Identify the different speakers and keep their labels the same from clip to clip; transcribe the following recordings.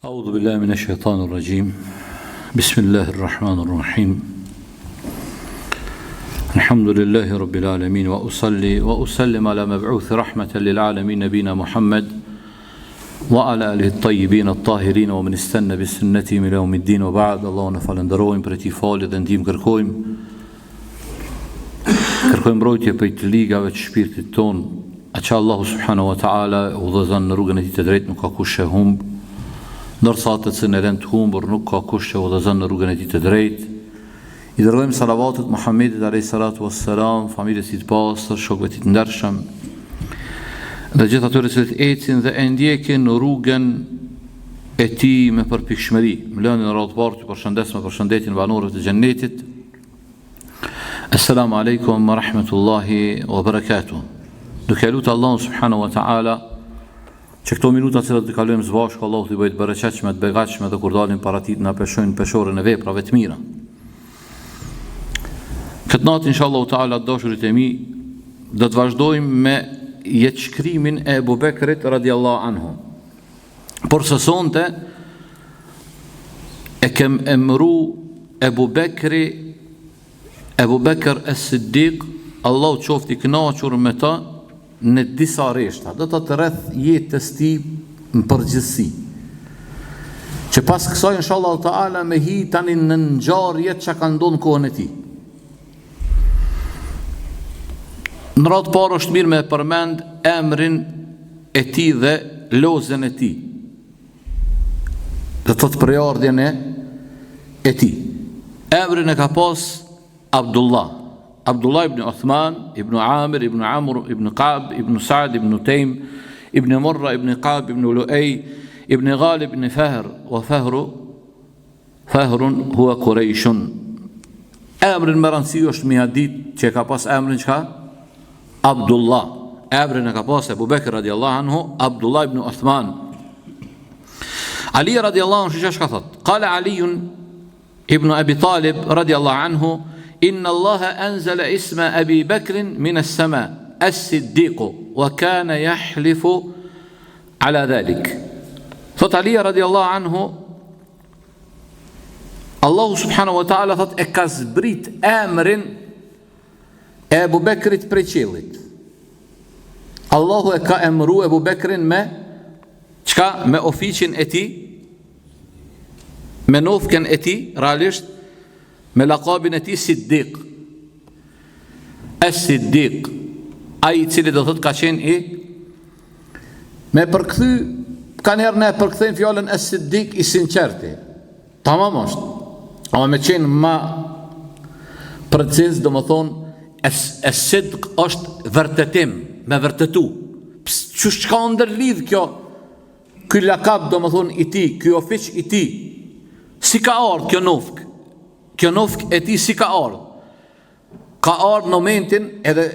Speaker 1: أعوذ بالله من الشيطان الرجيم بسم الله الرحمن الرحيم الحمد لله رب العالمين وأصلي وأسلم على مبعوث رحمة للعالمين نبينا محمد وعلى آله الطيبين الطاهرين ومن استنى بسنته إلى يوم الدين وبعد Allahun e falënderojmë prej tij falje dhe ndihmë kërkojmë Kërkojmë mbrojtje prej të ligave të shpirtit tonë, atë që Allahu subhanahu wa taala e udhëzon në rrugën e tij të drejtë nuk ka kush e humb, ndërsa atë të cilin e lën të humbur nuk ka kush e udhëzon në rrugën e tij të drejtë. I dërgojmë salavatet Muhammedit alayhi salatu wassalam, familjes së tij të pastër, shokëve të tij të ndershëm dhe gjithë atyre që ecin dhe e ndjekin rrugën e tij me përpikshmëri. Më lëni në radhë të parë t'ju përshëndes me përshëndetjen e banorëve të xhennetit. Assalamu alaikum wa rahmetullahi wa barakatuh. Duke e lutë Allahun subhanahu wa ta'ala që këto minuta të cilat do t'i kalojmë së bashku Allahu t'i bëjë të bereqetshme, të begatshme dhe kur dalim para tij të na peshojnë në peshoren e veprave të mira. Këtë natë inshallah ta'ala të dashurit e mi do të vazhdojmë me jetëshkrimin e Ebu Bekrit radiallahu anhu. Por se sonte e kem emru Ebu Bekri Ebu Bekr es Siddik Allahu qoftë i kënaqur me të në disa rreshta, do të thotë rreth jetës tij në përgjithësi. Që pas kësaj inshallah taala me hi tani në ngjarjet që kanë ndodhur në kohën e tij. Në radhë të parë është mirë me përmend emrin e tij dhe lozën e tij. Do të thotë prejardhjen e e tij. Emrin e ka pas Abdullah. Abdullah ibn Uthman, ibn Amir, ibn Amr, ibn Ka'b, ibn Sa'd, ibn Tejm, ibn Murra, ibn Ka'b, ibn Lu'ej, ibn Ghalib, ibn Fehr, wa Fehru, Fehrun huwa Kurejshun. Emrin me rëndësi është me ia ditë që e ka pas emrin çka? Abdullah. Emrin e ka pas Ebu Bekr radiallahu anhu, Abdullah ibn Uthman. Ali radiallahu anhu çka thot? Kale Alijun ibn Abi Talib radiallahu anhu, Inna Allaha anzala isma Abi Bekrin min as-sama, as-Siddiqu, wa kana jahlifu ala dhalik. Thot Ali radiallahu anhu, Allahu subhanahu wa taala thot e ka zbrit emrin e Ebu Bekrit prej qiellit. Allahu e ka emru Ebu Bekrin me çka me ofiqin e tij me nofkën e tij realisht me lakabin e tij Siddiq. Es Siddiq, ai i cili do thot ka qenë i Me përkthy, kanjëherë ne e përkthejmë fjalën es Siddiq i sinqerti. Tamam është. Ama me qenë ma preciz, domethonë, es, es sidq është vërtetim, me vërtetu. Ps, qysh çka ndërlidh kjo, ky lakab, domethonë, i tij, ky ofiq i tij, si ka ardhë kjo nofkë, kjo nofkë e tij si ka ardhë. Ka ardhë në momentin edhe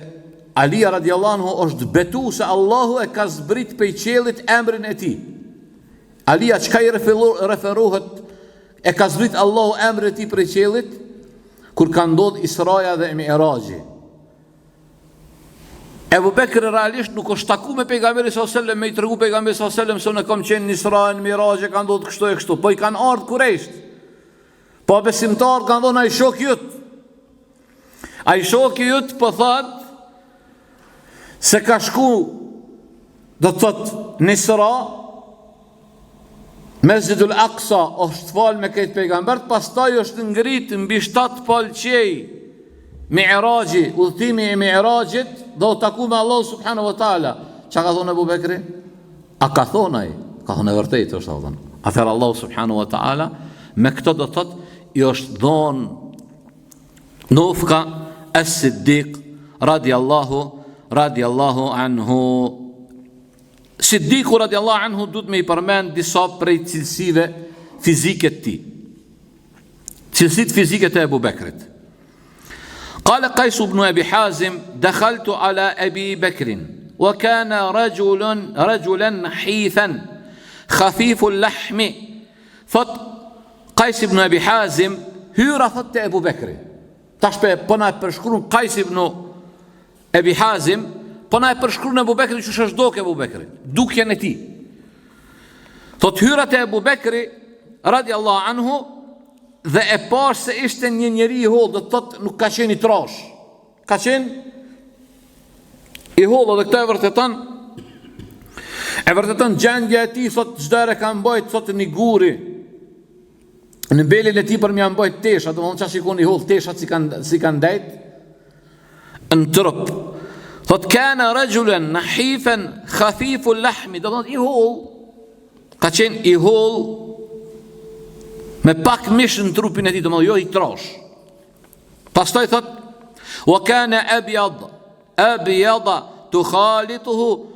Speaker 1: Alia radiallahu anhu është betu se Allahu e ka zbrit pej qiellit emrin e tij. Alia çka i referohet e ka zbrit Allahu emrin e tij prej qiellit kur ka ndodh Israja dhe Mi'raxhi. Ebu Bekri realisht nuk është taku me pejgamberin sallallahu alajhi wasallam me i tregu pejgamberit sallallahu alajhi wasallam se unë kam qenë në Isra e në Mi'raxh e ka ndodh kështu e kështu. Po i kanë ardhur kurejsht. Po besimtarët kanë thonë ai shoki jot. Ai shoki jot po thot se ka shku do të thot në Isra Mesxhidul Aqsa është fal me krejt pejgamberët, pastaj është ngrit mbi shtatë palë qiej Mi'raxhi, udhëtimi i Mi'raxhit, dhe u taku me Allahu subhanahu wa taala. Çka ka thonë Ebu Bekri? A ka thonë ai? Ka thonë e vërtetë është, a thonë. Atëherë Allahu subhanahu wa taala me këto do të thotë i është dhonë nofka es-Siddiq radiallahu radiallahu anhu. Siddiku radiallahu anhu duhet me i përmend disa prej cilësive fizike të tij. Cilësitë fizike të Ebu Bekrit. Kale Kajs ibn Ebi Hazim, dekhaltu ala Ebi Bekrin, wa kana rajulun, rajulan nahifen, khafiful lahmi, thot Kajs ibn Ebi Hazim, hyra thot te Ebu Bekri. Tash pe po na e përshkruan Kajs ibn Ebi Hazim, po na e përshkruan Ebu Bekrin qysh është dok Ebu Bekri, dukjen e tij. Thot hyra te Ebu Bekri, radiallahu anhu, dhe e pash se ishte një njeri i hollë, do të thot nuk ka qenë i trash. Ka qenë i hollë dhe këtë e vërteton e vërteton gjendja e tij thot çdo herë ka mbajt thot një guri në belin e tij për me ia mbajt teshat, domethënë qaq u kon i hollë teshat s'i kanë s'i kanë ndejt në trup. Thot kana rajulan nahifen khafiful lahmi, do thot i hollë ka qenë i hollë me pak mish në trupin e tij, domethënë jo i trash. Pastaj thot, "Wa kana abyad, abyad tukhalituhu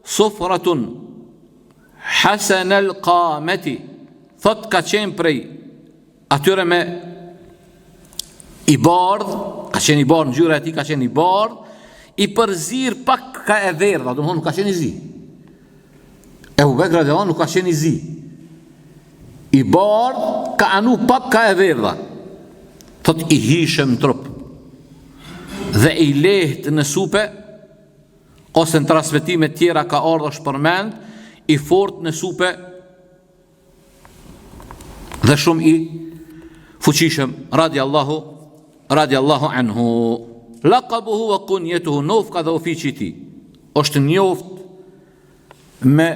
Speaker 1: sufratun hasan al-qamati." Thot ka qenë prej atyre me i bardh, ka qenë i bardh ngjyra e tij ka qenë i bardh, i përzir pak ka e verdha, domthonë nuk ka qenë i zi. Ebu Bekri radiallahu nuk ka qenë i zi. I bardh ka anu pak ka e verdha. Thot i hijshëm n'trup. Dhe i lehtë në supe ose në transmetime tjera ka ardhur është përmend i fortë në supe dhe shumë i fuqishëm radiallahu radiallahu anhu lakabuhu wa kunjetuhu nofka dhe ofiqi i tij është njoft me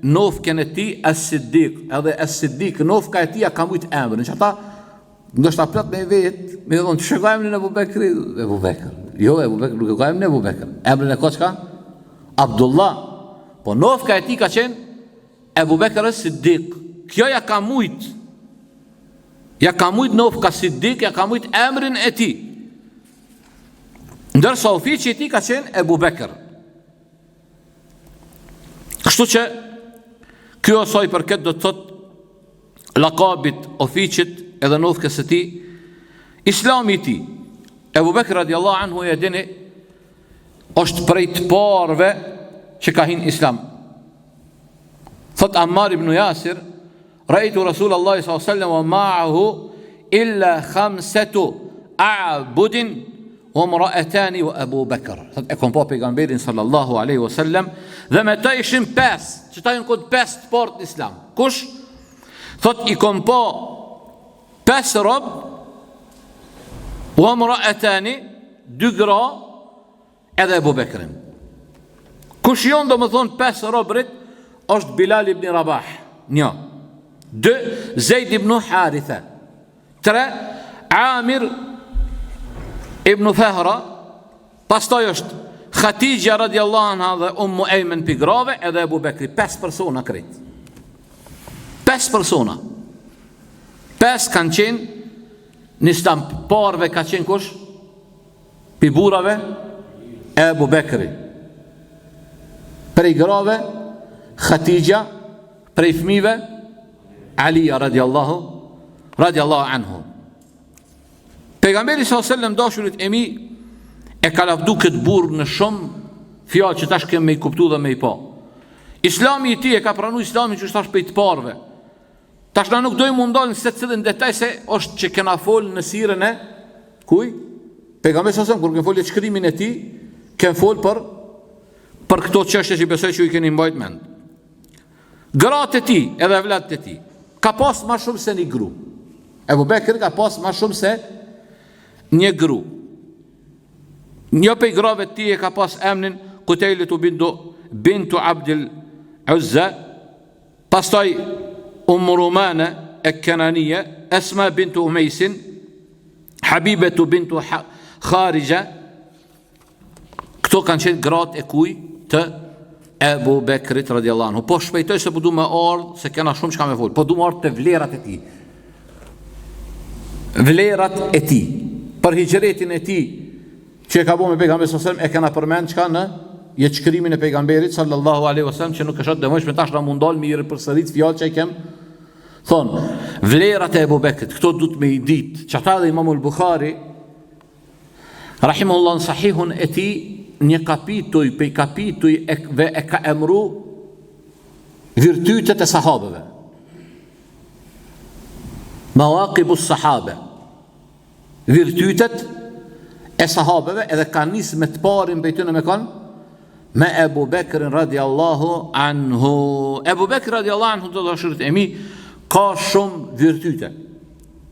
Speaker 1: nofkën e tij as-Siddiq, edhe as-Siddiq nofka e tij ja ka mujt emrin. Që ata ndoshta plot me vet, me thonë ç'e ka emrin Ebu Bekri, Ebu Bekr. Jo Ebu Bekr nuk e ka emrin Ebu Bekr. Emrin e ka çka? Abdullah. Po nofka e tij ka qenë Ebu Bekr as-Siddiq. Kjo ja ka mujt Ja ka mujt nofka Siddiq, ja ka mujt emrin e tij. Ndërsa ofiqi i tij ka qenë Ebu Bekr. Kështu që kjo sa i përket do të thot lakabit, ofiqit edhe nofkës së tij, islami i tij. Ebu Bekr radiallahu anhu e dini është prej të parëve që ka hin islam. Thot Ammar ibn Jasir, Raitu Rasul Allahi sallallahu alaihi wasallam wa ma'ahu illa khamsatu a'budin wa imra'atani wa Abu Bakr. Thot e kom pa pejgamberin sallallahu alaihi wasallam dhe me të ishin pesë, qëta janë kon pesë të parët në islam. Kush? Thot i kom pa pesë rob wa imra'atani dy gra Edhe Ebu Bekrin. Kush jonë domethonë pesë robrit, është Bilal ibn Rabah, një. Dy, Zejd ibn Harithe. Tre, Amir ibn Fehra, pastaj është Khatixha radiallahu anha dhe Ummu Ejmen pi grave edhe Ebu Bekri, pesë persona krejt. Pesë persona. Pesë kanë qenë në islam parve ka qenë kush? Pi burrave Ebu Bekri. Prej grave Khatixha, prej fëmijëve Alia radiallahu radiallahu anhu. Pejgamberi sallallahu alajhi wasallam dashurit e mi e ka lavdu këtë burrë në shumë fjalë që tash kem me i kuptu dhe me i pa. Islami i tij e ka pranu islamin që është tash prej të parëve. Tash na nuk dojmë m'u ndal në secilin detaj se është që kena fol në sirën e kuj? Pejgamberi sa kur kem fol jetëshkrimin e tij, kem fol për për këto çështje që besoj që ju keni mbajt mend. Gratë e tij, edhe evlatët e tij, ka pas ma shumë se një gru. Ebu Bekri ka pas ma shumë se një gru. Një prej grave të tij e ka pas emnin Kutejletu bintu, bintu Abdil Uzza, Pastaj Ummu Rumane e Kenanije, Esma bintu Umejsin, Habibetu bintu Kharixhe, këto kanë qenë gratë e kuj të Ebu Bekrit radiallahu anhu. Po shpejtoj se po du me ardhë, se kena shumë çka me folë, po du me ardhë te vlerat e tij. Vlerat e tij. Për hixhretin e tij, Që e ka bo me pejgamberin sallallahu alajhi wasallam e kena përmend çka në jetëshkrimin e pejgamberit sallallahu alaihi wasallam që nuk është e nevojshme tash na m'u ndal me i ripërsërit fjalë që i kem thon vlerat e Ebu Bekrit këto duhet me i ditë qata edhe Imam al-Bukhari rahimahullah në sahihun e tij një kapituj prej kapituj e, ve e ka emru virtytet e sahabeve Mawaqibu sahabe virtytet e sahabeve edhe ka nis me të parin prej tyne me kon? me Ebu Bekrin radiallahu anhu. Ebu Bekri radiallahu anhu të dashurit e mi, ka shumë virtyte.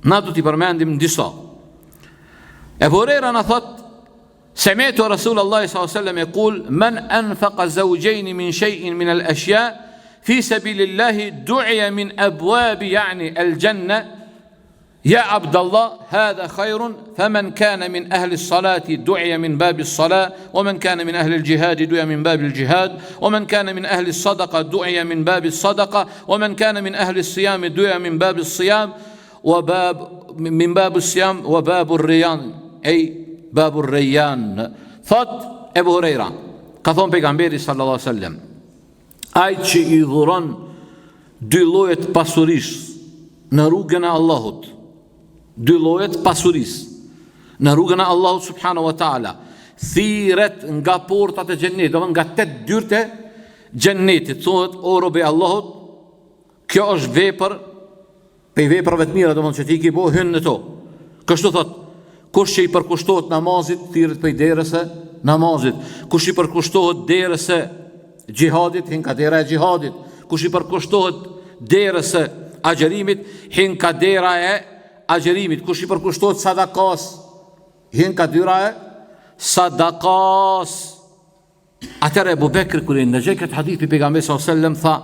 Speaker 1: Na do t'i përmendim disa. Ebu Hurejra na thot, Semitu Rasul Allahi s.a.s. jekul, men enfaka zeuxhejni min shejin min el eshja, fi sebilillahi du'ije min ebuabi ja'ni el xhenne, Ja Abdallah, hadha khairun, faman kana min ahli salati du'iya min babi as-salah, wa man kana min ahli al-jihad du'iya min babi al-jihad, wa man kana min ahli as-sadaqa du'iya min babi as-sadaqa, wa man kana min ahli as-siyam du'iya min babi as-siyam, wa bab min bab as-siyam wa bab ar-rayyan, ay bab ar-rayyan. Thot Ebu Huraira, ka thon pejgamberi sallallahu alaihi wasallam, ai që i dhuron dy lloje të pasurisë në rrugën e Allahut, dy lloje të pasurisë në rrugën e Allahut subhanahu wa taala, thirret nga portat e xhennetit, domethënë nga tetë dyert e xhennetit, thuhet o robi i Allahut, kjo është vepër Pej veprave të mira, domethënë që ti ki bo, hyn në to. Kështu thot, kush që i përkushtohet namazit, thirret pej derës së namazit. Kush i përkushtohet derës së xhihadit, hin ka dera e xhihadit. Kush i përkushtohet derës së agjërimit, hin ka dera e agjërimit. Kush i përkushtohet sadakas, hin ka dera e sadakas. Atëherë Ebu Bekri kur e ndëgjoi këtë hadith prej pejgamberit sallallahu alajhi wasallam tha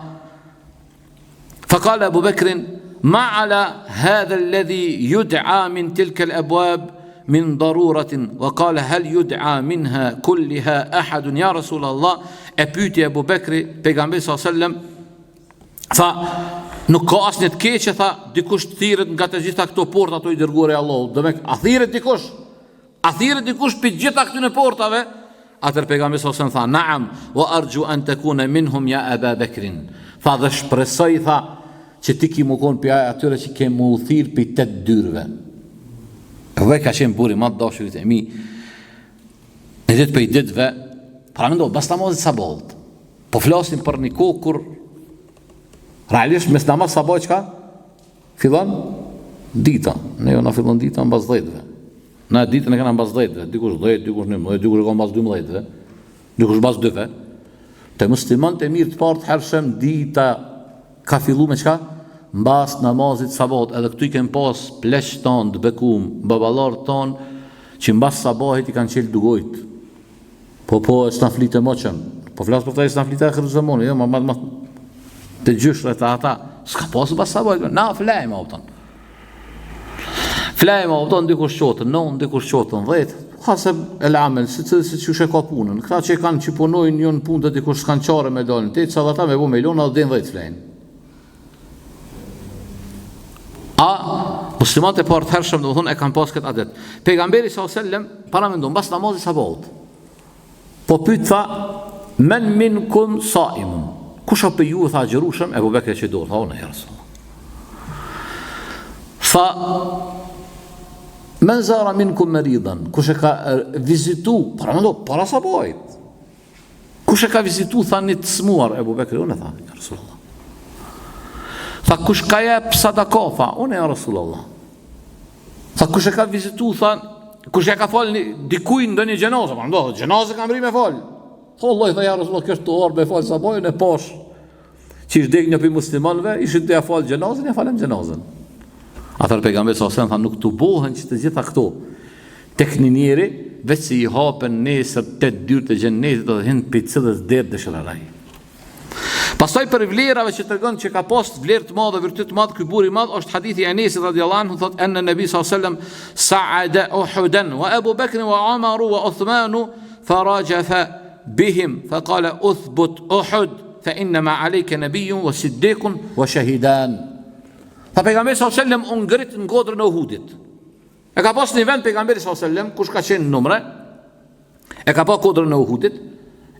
Speaker 1: Fa kale Ebu Bekrin ma ala hadha alladhi yud'a min tilka al-abwab min daruratin wa qala hal yud'a minha kulliha ahad ya rasul Allah e pyeti Ebu Bekri pejgamberin sallallahu alajhi wasallam tha nuk ka asnjë të keqe tha dikush të thirret nga të gjitha këto porta o i dërguari i Allahut domethënë a thirret dikush A thirret dikush prej gjitha këtyne portave? Atëherë pejgamberi sallallahu alajhi wasallam tha, "Na'am, wa arju an takuna minhum ya Aba Bekrin." Tha dhe shpresoj tha që ti ki me kon prej atyre që ke me u thirr prej tetë dyrve. Dhe ka qenë burrë i madh dashurit e mi. Një ditë prej ditëve, paramendo, bas namazit sabahut. Po flasim për një kohë kur realisht mes namaz sabahut çka? Fillon dita, ne jo na fillon dita mbas 10-ve. Na ditën e kena mbas 10-ve, dikush 10, dikush 11, dikush e ka mbas 12-ve, dikush mbas 2-ve. Te muslimanët e mirë të parë të hershëm dita ka fillu me çka? Mbas namazit sabahut, edhe këtu i kem pas pleqt tanë të bekum, baballarët tanë, që mbas sabahit i kanë çelë dy gojët. Po po, e s'na flitë moçëm. Po flas për ta s'na flitë akhir zamani, jo, ma ma ma të gjyshret e ata, s'ka pas mbas sabahit, na flejmë, a kupton. Flejmë, a kupton, dikush çohet në 9, dikush çohet në 10, haseb el amel, si të si qysh e ka punën. Këta që kanë që punojnë jo në punë të dikush s'kanë qare me dalë në tetë, sa dhe ata me bu me lona dhe deri në 10 flejnë. A muslimanët e parë të hershëm, domethënë e kanë pas këtë adet. Pejgamberi sallallahu alajhi wasallam paramendo mbas namazit sabahut. Po pyet tha men minkum saimun. Kush a prej ju tha agjërushëm? Ebu Bekri çoi dorë, tha unë ja Rasulullah. Tha men zara minkum meridan. Kush e ka vizitu, paramendo para sabahit. Kush e ka vizitu, tha një të smuar, Ebu Bekri, unë tha, ja Rasulullah. Tha, kush ka jep sadaka, tha, unë ja Rasulullah. Tha, kush e ka vizitu, tha, kush e ka falë një, dikuj ndonjë xhenaze, ma ndohë, xhenaze kam mrri me falë. Tha, Allah, tha, ja Rasulullah, kjo është të orë me falë, sabahin e pash, Që ish dek një prej muslimanëve, ishin tu ja falë xhenazën, ja falëm xhenazën. Atëherë pejgamberi sallallahu alajhi wasallam tha nuk tubohen që të gjitha këto tek një njeri, veç se i hapen nesër tetë dyert e xhennetit dhe hin prej cilës derë dëshiron ai. Pastaj prej vlerave që tregon që ka pas vlerë të madhe, virtyt të madh ky burrë i madh është hadithi i Enesit radhiyallahu anhu thot enne nebi sallallahu alajhi wasallam sa'ada Uhudan wa Abu Bakr wa Umar wa Uthman farajafa bihim fa qala uthbut Uhud Fe innema alejke nebijun wa siddikun wa shahidan. Tha pejgamberi sallallahu alajhi wasallam u ngrit në kodrën e Uhudit. E ka pas një vend pejgamberi sallallahu alajhi wasallam kush ka qenë në umre? E ka pa kodrën e Uhudit.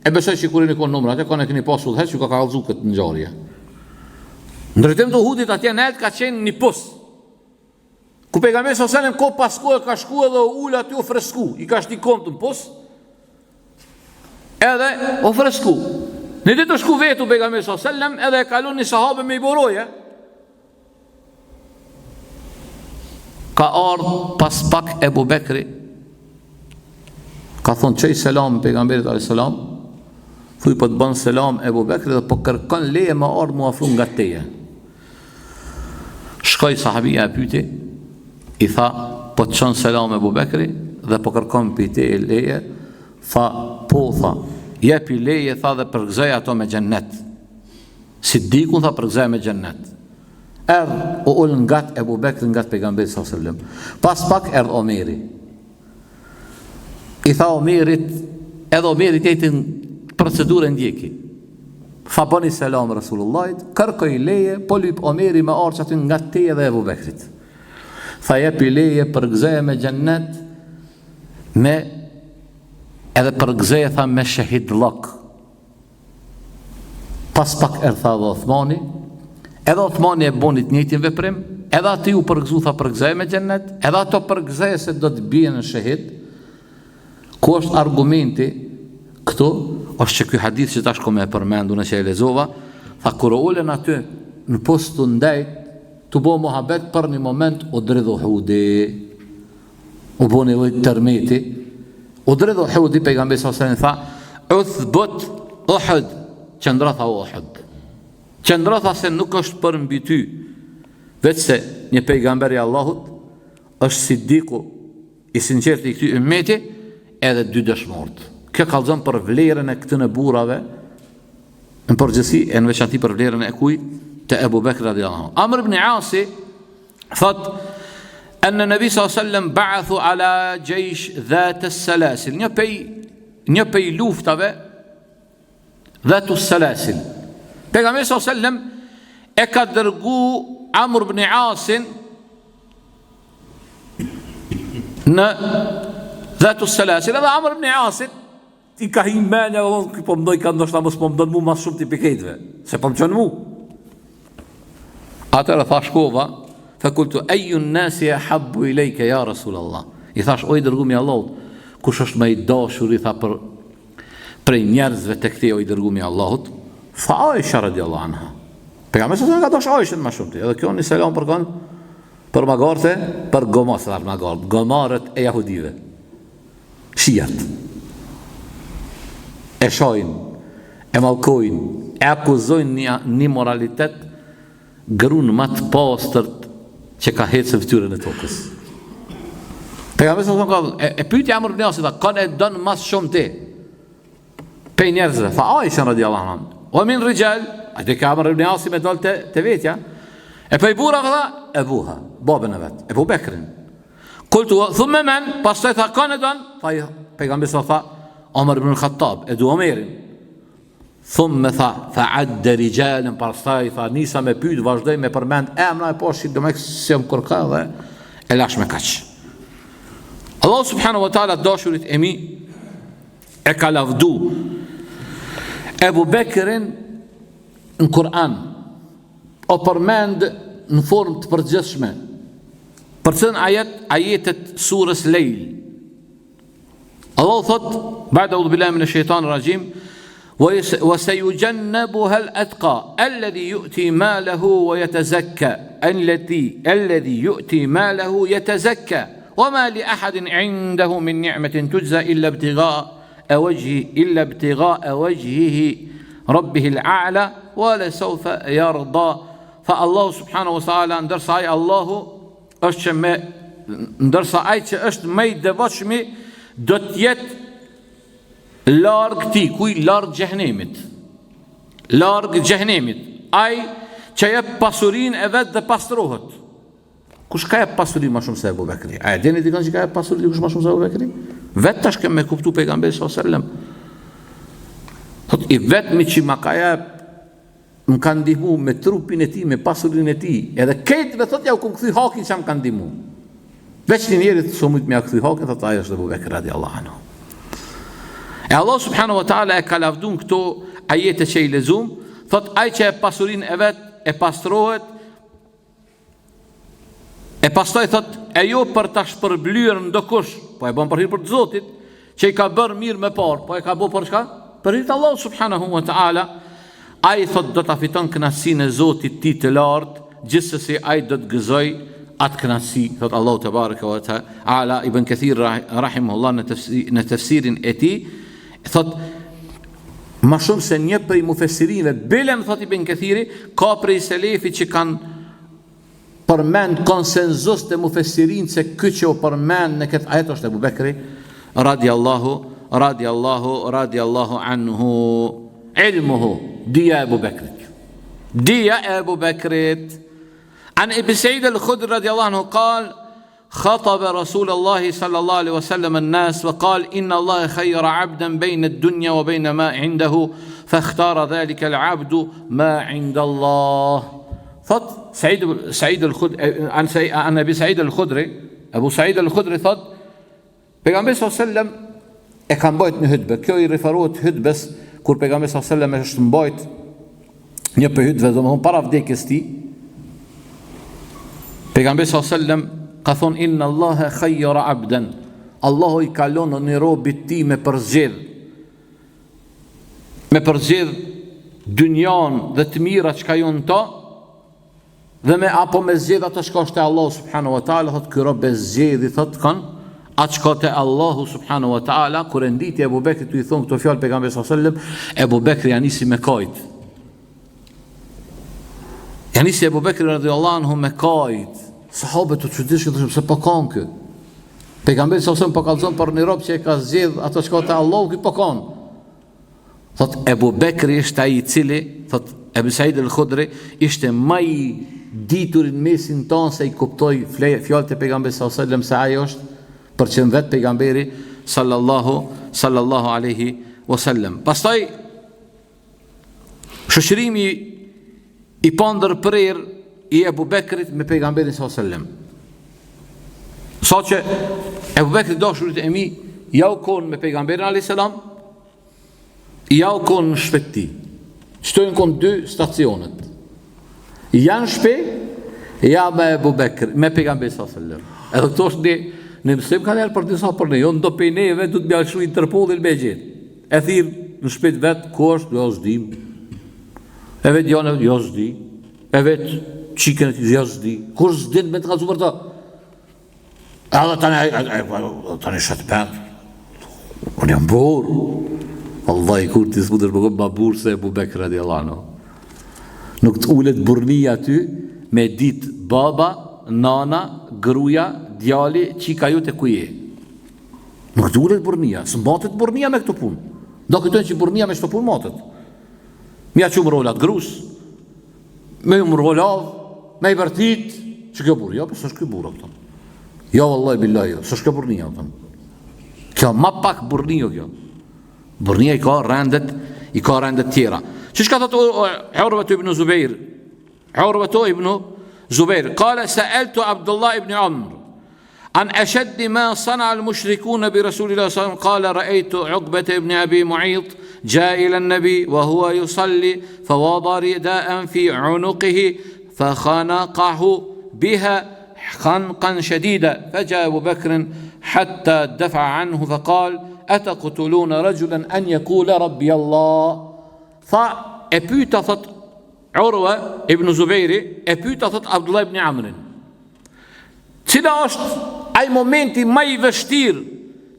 Speaker 1: E besoj që kur jeni kon n'umre atë kanë keni pas udhëheq ju ka kallzu këtë ngjarje. Në drejtim të Uhudit atje nalt ka qenë një pus. Ku pejgamberi sallallahu alajhi wasallam kohë pas kohe ka shku edhe u ul aty u fresku, i ka shti komt në pus. Edhe u fresku. Një ditë u shku vetu pejgamberi sallallahu alajhi wasallam edhe e kalon një sahabe me i bo roje. Ka ardhë pas pak Ebu Bekri Ka thonë çoj selam pejgamberit a.s. Thuj po të bën selam Ebu Bekri dhe po kërkon leje me ardhë m'u afru ngat teje. Shkoi sahabia e pyti, i tha, po të çon selam Ebu Bekri dhe po kërkon prej teje leje, tha, po, tha, jepi leje, tha dhe përgëzoje ato me xhennet. Sidikun, tha, përgëzoje me xhennet. Erdh, u ul ngat Ebu Bekri, ngat pejgamberit s.a.s. Pas pak erdh Omeri. I tha Omerit, edhe Omeri të njëjtën procedurë ndjeki. Tha bëni selam Resulullahit, kërkoj leje, po lyp Omeri me ardh qaty ngat teje dhe Ebu Bekrit. Tha jepi leje përgëzoje me xhennet, me edhe përgëzoje tha me shehidllok. Pas pak erdh tha edhe Othmani, edhe Othmani e boni të njëjtin veprim, edhe aty u përgëzu tha përgëzoje me xhennet, edhe ato përgëzoje se do të bien në shehid. Ku është argumenti këtu? Është që ky hadith që tash kom e përmend unë që e lexova, tha kur u ulën aty në pus tu ndejt, tu bo muhabet për një moment u dridh Uhudi. U bo një lloj tërmeti, u dridh Uhudi, pejgamberi s.a.s. tha, uthbut Uhud, qëndro tha Uhud. Qëndro tha se nuk është përmbi ty, veçse një pejgamber i Allahut, është sidiku i sinqerti i këtij ymmeti, edhe dy dëshmorët. Kjo kallzon për vlerën e këtyne burrave, në përgjithësi e në veçanti për vlerën e kuj të Ebu Bekr radiallahu. Amr ibn Asi, Thot, Enne Nebi s.a.s. ba'athu ala xhejsh Dhat Selasil. Një pej, një pej luftave Dhat Selasil. Pejgamberi s.a.s. e ka dërgu Amr ibn Asin në Dhat Selasil. Edhe Amr ibn Asit I ka hi menja dhe thonë, po mendoj ka ndoshta mos po m'don mu ma shumë ti prej krejtve, se po më çon mu. Atëherë tha shkova, fe kultu, ejju nasi ehabbu ilejke, ja Rasul Allah. I thash, o i dërgumi i Allahut, kush është më i dashuri, tha për prej njerëzve tek ti, o i dërgumi i Allahut, tha Aisha radiallahu anha. Pejgamberi s.a.s. ka dash Aishën ma shumë ti, edhe kjo një selam për kon, për magarte, për gomos, për magart, gomarët e jahudive. Shiat e shajnë, e mallkojnë, e akuzojnë një, një moralitet grun ma të pastërt që ka hecë në fytyrën e tokës. Pejgamberi s.a.s. ka e, e pyeti Amr ibn Asi tha, "Kon e don ma s'shumti?" Pej njerëzve, tha Aisha radiallahu anha. Wa min rijal, a dhe ka Amr ibn Asi me dal te te vetja. E pej burrave tha, ebuha, babën e vet, Ebu Bekrin. Kultu, thumme men, pastaj tha, kan e don? Tha, pejgamberi s.a.s. tha, Omer ibn Khattab, e du Omerin. Thumme tha, fa adde rixhalen, pastaj tha, nisa me pyt, vazhdoj me përmend emra e poshtë, do me se jam kërka dhe e lash me kaq. Allah subhanahu wa ta'ala dashurit e mi e ka lavdu Ebu Bekrin në Kur'an o përmend në formë të përgjithshme. Për cilën ajet, ajetet surës Lejl. Allahu thot, ba'da a'udhu billahi minash shaitanir rajim, wa sayujannabuha al-atqa alladhi yu'ti malahu wa yatazakka alladhi alladhi yu'ti malahu yatazakka wa ma li ahadin 'indahu min ni'matin tujza illa ibtigha'a wajhi illa ibtigha'a wajhihi rabbihi al-a'la wa la sawfa yarda tha Allahu subhanahu wa taala ndërsa ai Allahu është që me ndërsa ai që është më i devotshmi do të jetë larg tij kuj larg xhehenemit larg xhehenemit ai që jep pasurinë e vet dhe pastrohet Kush ka jep pasuri ma shumë se Ebu Bekri? A e dini dikon që ka jep pasuri dikush ma shumë se Ebu Bekri? Vetë tash kem me kuptu pejgamberi sallallahu alajhi wasallam. Thot i vetmi që ma ka jep më ka ndihmu me trupin e tij, me pasurinë e tij. Edhe krejtve thot ja u kum kthy hakin që më ka ndihmu. Veç një njerit s'o mujt me ja kthy hakin, thot ai është Ebu Bekri radiallahu anhu. E Allah subhanahu wa taala e ka lavdu këto ajete që i lexum, thot ai që e pasurinë e vet e pastrohet E pastaj thot, e jo për ta shpërblyer ndokush, po e bën për hir për të Zotit, që i ka bërë mirë më parë, po e ka bërë për çka? Për hir të Allahut subhanahu wa taala. Ai thot do ta fiton kënaqësinë e Zotit tij të lartë, gjithsesi ai do të gëzoj atë kënaqësi, thot Allahu tebareke ve teala, Ibn Kathir rahimahullah në tefsir, në tefsirin e tij, thot. Ma shumë se një prej mufesirinve, bile më thot Ibn Kethiri, ka prej selefit që kanë përmend konsenzus te mufesirin se ky që u përmend në këtë ajet është Ebu Bekri, radiallahu, radiallahu, radiallahu anhu, ilmuhu, dija e Ebu Bekrit. Dija e Ebu Bekrit. An Ebi Seid el-Khudri radiallahu anhu, kal, خطب رسول الله صلى الله عليه وسلم الناس وقال إن الله خير عبدا بين الدنيا وبين ما عنده فاختار ذلك العبد ما عند الله Thot Said Said al-Khud an an Abi Said al-Khudri, Abu Said al-Khudri thot Pejgamberi sallallahu alajhi wasallam e ka mbajt një hutbe. Kjo i referohet hutbes kur pejgamberi sallallahu alajhi wasallam është mbajt një prej hutbeve, domethënë para vdekjes tij. Pejgamberi sallallahu alajhi wasallam ka thonë inna Allaha khayyara 'abdan. Allahu i ka lënë një robit tij me përzgjedh. Me përzgjedh dynjan dhe të mira çka janë n'to, Dhe me apo me zgjedh ato çka është te Allahu subhanahu wa taala, thot ky rob e zgjedhi thot kan atë çka te Allahu subhanahu wa taala, kur e nditi Ebu Bekri tu i thon këto fjalë pejgamberit sallallahu alajhi wasallam, Ebu Bekri ja nisi me kajt. Ja nisi Ebu Bekri radhiyallahu anhu me kajt. Sahabët u çuditën thoshin pse po kan ky? Pejgamberi sallallahu alajhi wasallam po kallzon për një rob që e ka zgjedh ato çka te Allahu ky po kan. Thot Ebu Bekri ishte ai i cili, thot Ebu Said el-Khudri, ishte ma i dituri në mesin tonë se i kuptoi fjalët e pejgamberit sallallahu alajhi wasallam se ai është për qenë vetë pejgamberi sallallahu sallallahu alaihi wasallam. Pastaj shoqërimi i pandërprerë i Ebu Bekrit me pejgamberin sallallahu alajhi wasallam. Saqë Ebu Bekri dashurit e mi ja u kon me pejgamberin alajhi salam, Ja u kon në shpi t'tij. Qëto janë kon dy stacionet. Ja në shpi, ja me Ebu Bekr, me pejgamberin sallallahu alajhi wasallam. Edhe këto është një, një mësim ka njerë për disa për ne, jo ndo pej neve, du të mja lëshu Interpolin me gjetë. E thirr në shpi t'vet, ku është, jo s'dim. E vet janë, jo s'di. E vet çikën, jo s'di. Kur s'din me të kallzu për të? Edhe tani, tani shet pend. Unë jam burrë. Wallahi, kur ti s'mundesh me kon ma burrë se Ebu Bekr radiallahu anhu. Nuk të ulet burrnia aty me dit baba, nana, gruja, djali, çika jote ku je. Nuk të ulet burrnia, s'matet burrnia me këto punë. Do kujtojnë që burrnia me këto punë matet. Me ja çu mrolat grus, Me ju mrolav, me i bërtit, që kjo burrë, jo, po s'është kjo burrë, kupton. Jo, vallahi, billahi, jo, s'është kjo burrnia, kupton. Kjo ma pak burrni jo kjo. Burrnia i ka rendet, i ka rendet tjera. Që çka thotë Urvetu ibn Zubeir? Urvetu ibn Zubeir. Kale seeltu Abdullah ibn Amr. An esheddi ma sana al mushrikune bi Rasulillah sallam kale raejtu Ukbete ibn Abi Muajt xha ila nebi wa huwa yusalli fa wada ridaen fi unukihi fa khanakahu biha khankan shedida fa xha Ebu Bekrin hatta defa anhu fa kal etaqtuluna rajulan an jekule rabbi Allah tha e pyta thot Urve ibn Zubejri e pyta thot Abdullah ibn Amrin Cila është ai momenti ma i vështirë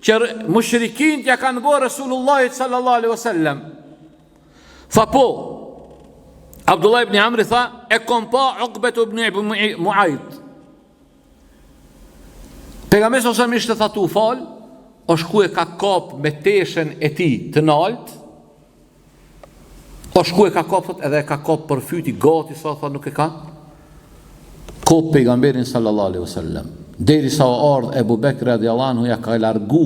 Speaker 1: që mushrikint ja kanë bërë Resulullahit sallallahu alaihi wasallam? Tha po. Abdullah ibn Amri tha, e kom pa Ukbet ibn Muajt. Pejgamberi sallallahu alaihi wasallam ishte tha tu fal, është shku e ka kap me teshen e tij të nalt, O shku e ka kap, thot, edhe e ka kap për fyti, gati sa tha nuk e ka kap pejgamberin sallallahu alaihi wasallam. Derisa o ardh Ebu Bekr radiallahu anhu ja ka largu,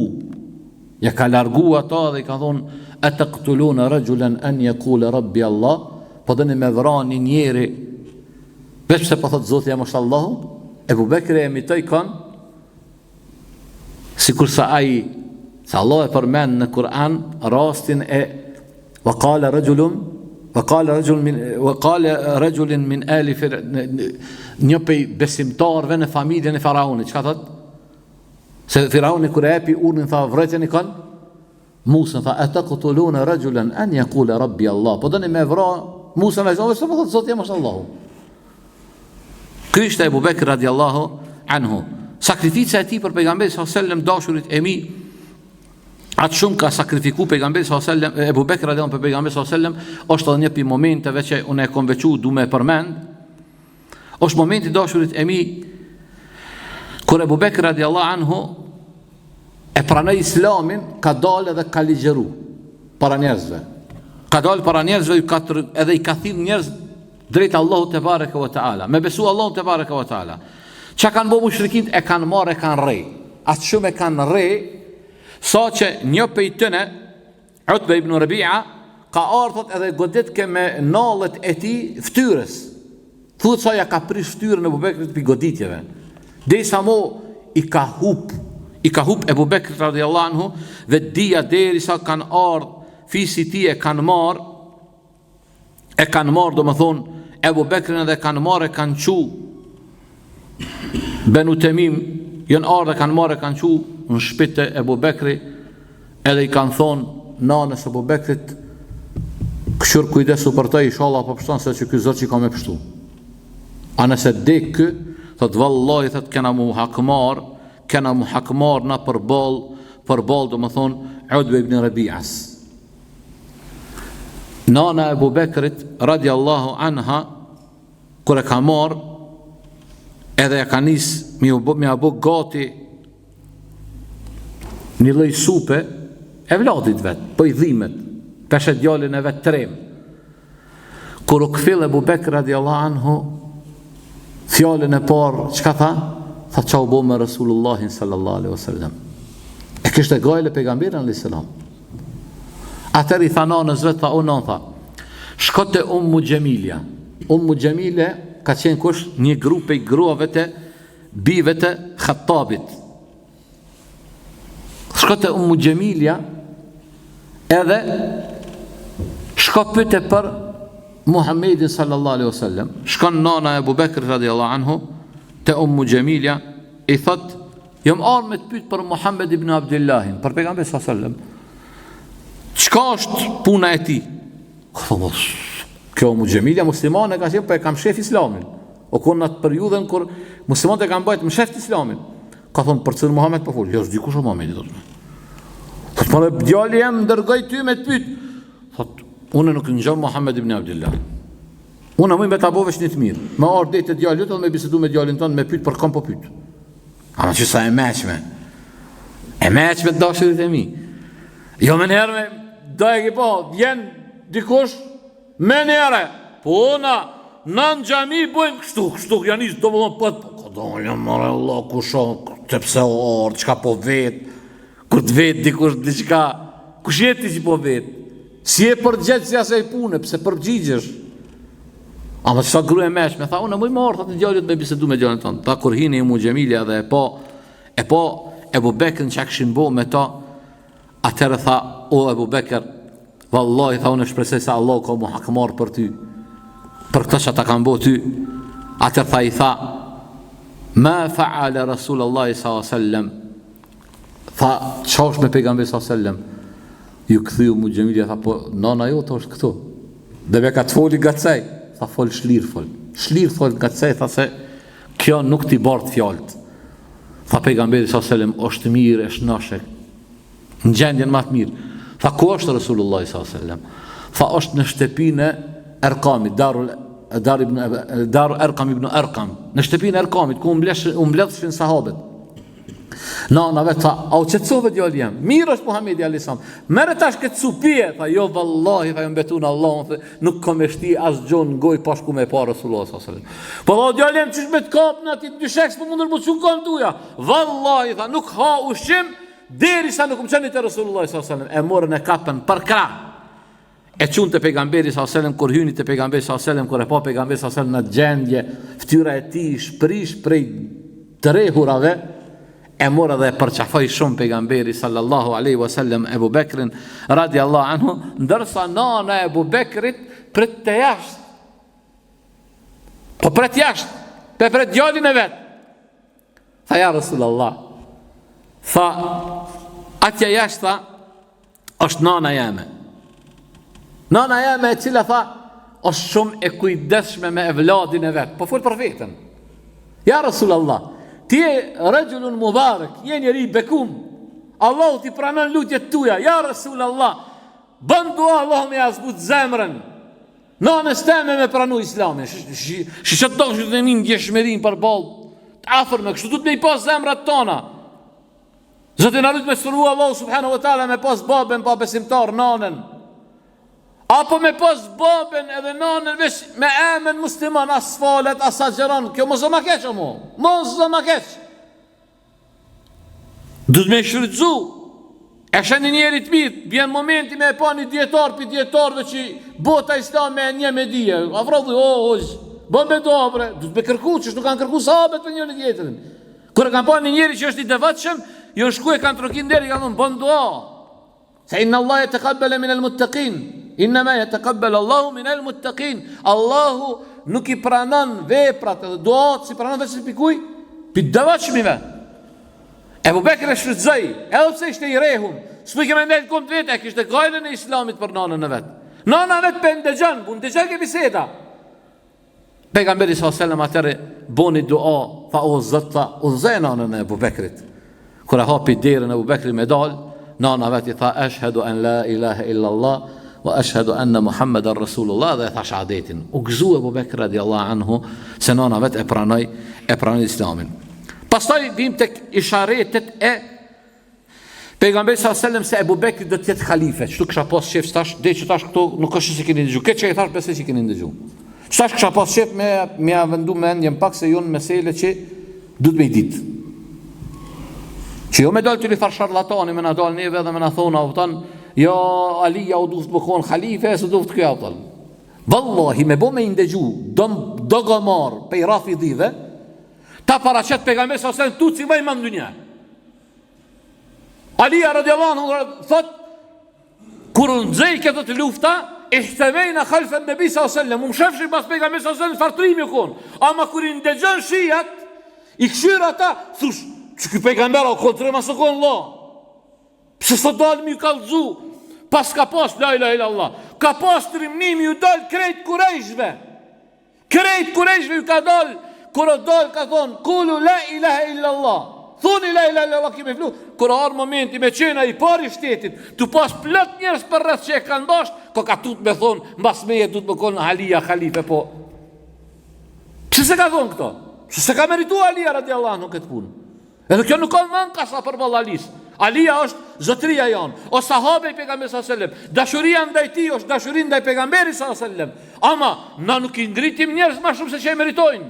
Speaker 1: ja ka largu ato dhe i ka thonë, e tektulune rexhulen en jekule rabbi Allah, po doni me vra një njeri, veç pse po thot Zoti jem është Allahu, Ebu Bekri e imitoi kon, Sikurse ai, se Allah e përmend në Kur'an rastin e wa qala rajulun wa qala rajulun min wa qala rajulun min ali fir një prej besimtarëve në familjen e faraonit, çka thot? Se faraoni kur e jepi urdhrin tha vreteni kan Musën tha etaqtuluna rajulan an yaqula rabbi Allah. Po doni me vra Musën e Zotit, po thot Zoti jem është Allahu. Ky ishte Ebu Bekr radiallahu anhu. Sakrifica e tij për pejgamberin sallallahu alajhi wasallam dashurit e mi. Aq shumë ka sakrifiku pejgamberi sallallahu alajhi wasallam, Ebu Bekr radiallahu për pejgamberin sallallahu alajhi wasallam, është edhe një prej momenteve që unë e kom veçu du me përmend. Është momenti dashurit e mi kur Ebu Bekr radiallahu anhu e pranoi Islamin, ka dalë edhe ka ligjëru para njerëzve. Ka dalë para njerëzve ka tër, edhe i ka thirr njerëz drejt Allahut tebareke ve teala. Me besu Allahun tebareke ve teala. Çka kanë bo mushrikint e kanë marrë e kanë rreh. Aq shumë e kanë rreh sa që një pej tyne Utbe ibn Rabia ka ardhur edhe goditke me nallet e tij fytyrës. Thuhet sa ja ka prish fytyrën Ebu Bekrit pi goditjeve. Derisa mo i ka hup, i ka hup Ebu Bekrit radiallahu anhu vetëdija derisa kanë ardh fisi i tij e kanë marr e kanë marrë, domethonë, Ebu Bekrin edhe kanë marrë e kanë çu Benu Temim, janë ardhë e kanë marrë e kanë çu në shpi te Ebu Bekri, edhe i kanë thonë nanës Ebu Bekrit, kqyr kujdesu për të, ishalla po pshton se që ky zor që ka me pshtu. A nëse dek ky, thot vallahi, thot kena mu hakmar, kena mu hakmar na përballë, përballë, domethonë, Utbe ibn Rebias. Nana e Ebu Bekrit radiallahu anha kur e ka marr edhe e ka nis me u bë me bo gati një lloj supe evladit vet, po i dhimet, pe sheh djalin e vet trem. Kur u kthye Ebu Bekr radiallahu anhu, fjalën e parë, çka tha? Tha ça u bo me Rasulullahin sallallahu alaihi wasallam. E kishte gajle pejgamberin alaihi salam. Atëherë i tha nanës vet, tha o nanë, tha, shko te Ummu Xhemilja. Ummu Xhemile ka qenë kush një gru pej gruave të bijve të Khattabit. Shko te Ummu Xhemilja edhe shko pyte për Muhammedin sallallahu alaihi wasallam. Shkon nana e Ebu Bekrit radiallahu anhu te Ummu Xhemilja i thot Jam ardhë me të pytë për Muhammed ibn Abdillahin, për pejgamberin sallallahu alaihi wasallam. Çka është puna e tij? Ka thonë, kjo Ummu Xhemilja muslimane ka qenë, po e ka mshef islamin. O kon në atë periudhën kur muslimanët e kanë mbajt msheft islamin. Ka thonë, për cilin Muhammed po fol? Jo, s'di kush është Muhammedi, thotë. Thotë, po djali jem dërgoi ty me të pyet. Thotë, unë nuk njoh Muhammed ibn Abdullah. Unë muj me ta bo veç një të mirë. Me ardhë deri te djali yt dhe me bisedu me djalin tënd, me pyet për kom po pyet. Ama që sa e meçme. E meçme të dashurit e mi. Jo menjëherë me, do e ki po, vjen dikush, menjëherë. Po na, na në xhami bojmë kështu, kështu, janë njësë, do më thonë, po, po, ka do, jam more, Allah, kush o, të pse o orë, çka po vet, kur të vet dikush diçka, kush je ti që po vet, si je përgjegjës i asaj pune, pse përgjigjesh, Ama sa grua e meçme, tha, unë muj me ardhë, tha te djali yt me bisedu me djalin tënd. Tha, kur hini Umu Xhemilja dhe e pa, e pa Ebu Bekrin çka kishin bo me ta, atëherë tha, o Ebu Bekër, vallahi, tha, unë shpresoj se Allah ka mu hakmarr për ty, për këtë që ta kanë bo ty, atëherë tha, i tha, ma fa'ala Rasulullah sallam, Tha, ça është me pejgamberin sa sellem? Ju kthy Umu Xhemilja, tha, po nana jote është këtu. Dhe me ka të foli ngacej. Tha, fol shlirë fol. Shlirë fol ngacej, tha se kjo nuk t'i bart fjalët. Tha pejgamberi sa sellem, është mirë, është nashë. Në gjendjen ma të mirë. Tha, ku është Resulullah sa sellem? Tha, është në shtëpinë e Erkamit, Darul Dar ibn Dar Erkam ibn Erkam, në shtëpinë e Erkamit ku u mbledhshin sahabët. Nana vet tha, a u qetësove djali jem? Mirë është Muhamedi alayhis salam. Merre tash këtë supë pije, tha, jo vallahi, tha jam betu në Allahun, tha, nuk kam me shti asgjë në gojë pa shku me pa Resulullah sallallahu alaihi wasallam. Po tha djali jem, qysh me të kap në atë dyshek s'po mundesh m'u çu n'kamë tuja. Vallahi tha, nuk ha ushqim derisa nuk më çoni te Resulullah sallallahu alaihi wasallam. E morën e kapën për krah. E çun te pejgamberi sallallahu alajhi wasallam kur hyni te pejgamberi sallallahu alajhi wasallam kur e pa pejgamberi sallallahu alajhi wasallam në gjendje, fytyra e tij ish prish prej të rrehurave, e mor edhe e përqafoi shumë pejgamberi sallallahu alaihi wasallam Ebu Bekrin radiallahu anhu, ndërsa nana e Ebu Bekrit pret te jashtë. Po pret jashtë, pe pret djalin e vet. Tha ja Resulallah. Tha atje jashtë tha është nana jeme. Nana jeme e cila tha është shumë e kujdesshme me evladin e vet. Po fol për veten. Ja Resulallah, ti je rexhulun mubarek, je njeri i bekum. Allahu t'i pranon lutjet tuja, ja Resul Allah, bën dua Allahu me ja zbut zemrën, nanës teme me pranu islamin, shi që të dokë që të një ndjeshmërinë përballë, të afërme, kështu duhet me i pas zemrat tona, Zoti na rujt me sprovu Allahu subhanahu wa taala me pas babën pabesimtar nanën. Apo me pas babën edhe nanën veç me emën musliman as falet as agjëron, kjo mos o ma keq o mo. Mos o ma keq. Duhet me shfrytzu. E sheh një njeri të mirë, vjen momenti me e pa një dijetar pi dijetarëve që bota islame e njeh me dije. Afro dhe, o, hoxhë, bën me dua bre, duhet me kërku, qështu kanë kërku sahabët për njëri tjetrin. Kur e kanë pa një njeri që është i devotshëm, jon shku e kanë trokit n'derë, i kanë thonë bën dua. Se inna Allah yataqabbal min al-muttaqin. Innama yataqabbal Allahu min al-muttaqin. Allahu nuk i pranon veprat edhe duat, s'i pranon veç pi kuj? Pi devotshmive. Ebu Bekri e shfrytëzoi, edhe pse ishte i rehun, s'mujke me ndejt n'kom t'vet, e kishte gajlen e islamit për nanën e vet. Nana vet pe ndëgjon, po ndëgjon ke biseda. Pejgamberi sallallahu alajhi wasallam atëherë boni dua, tha o Zot, tha udhëzoje nanën e Ebu Bekrit. Kur e hapi derën Ebu Bekri me dal, nana vet i tha eshhedu en la ilaha illa Allah wa eshhedu anna Muhammeden Rasulullah dhe e tha shahadetin. U gëzu Ebu Bekri radiallahu anhu se nana vet e pranoi e pranoi Islamin. Pastaj vim tek isharetet e Pejgamberi sa selam se Ebu Bekri do të jetë halife. Qëtu kisha pas qef tash, deri që tash këto nuk është se keni dëgju. Këtë që i thash besoj që keni dëgju. Tash kisha pas qef me me ja vendu mendjen pak se jonë mesele që duhet me i ditë. Që jo me dalë të li farë sharlatani me na dalë neve dhe me na thonë, a kupton, jo Alija u duft me konë halife, s'u duft kjo, a kupton. Vallahi, me bo me i ndëgju, do, do gomar, pej rafidive, ta paraqet pejgamberi sa selam tuci ma i madh në dynja. Alia radiallahu anhu thot kur u nxejke thot lufta ihtemejna khalfa an-nabi sallallahu alaihi wasallam u mshefshim pas pejgamberit sallallahu alaihi wasallam çfarë trimi u kon ama kur i ndëgjon shiat i kqyr ata thush që ky pejgamber o kon trim a s'o kon vlla pse s'o dal me ju kallzu pas ka pas la ilaha illallah ka pas trimni me ju dal krejt kurejshve Krejt kurejshve ju ka dal, kur o dal ka thonë, kulu la ilaha illa Allah, thuni la ilaha illa Allah ki me flu, kur o ardhë momenti me qenë i pari shtetit, tu pas plot njerëz përreth që e kanë dasht, ko ka tut me thonë, mbas meje duhet me konë Alija halife, po. Pse s'e ka thonë këto? Pse s'e ka meritu Alija radiallahu anhu këtë punë? Edhe kjo nuk ka mankasa përballë Alisë. Alia është zotëria jonë, o sahabe i pejgamberit sallallahu alajhi wasallam. Dashuria ndaj tij është dashuri ndaj pejgamberit sallallahu alajhi wasallam. Ama na nuk i ngritim njerëz më shumë se që e meritojnë.